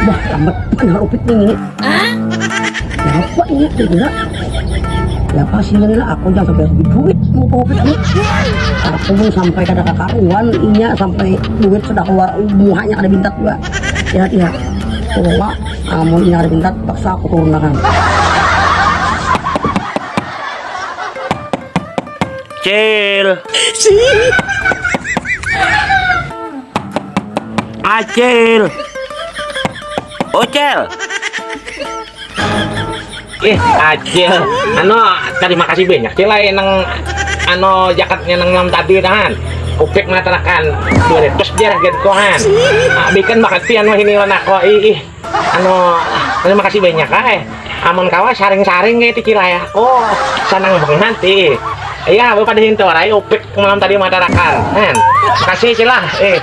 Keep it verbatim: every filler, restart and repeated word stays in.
Wah, lambat banar Upik ni ngini. Napa ini, Upik, dah? Ya, pasti lah, aku jangan sampai rugi duit muka Upik ni. Aku mun sampai kada kakaruan, inya sampai duit sudah kaluar, muhanya kada bintat jua. Lihat, lihat. Coba, amun inya kada bintat, paksa aku turun tangan. Cil. Acil. Ocel. Ih, Acil. Anu, terima kasih banyak, Cil, ai, nang, anu, jakatnya nang malam tadi, kan. Upik manatarakan dua ratus jar, ged ko, kan. Ah, bikin bakatian wah ini wan aku. Ih, ih. Anu, terima kasih banyak, ai. Amun kawa, saring-saring kayak itu, Cil, ai, aku. Sanang banget, ih. Iya, apa pada hintu, ai, Upik malam tadi manatarakan, kan. Makasih, Cil, lah. Eh.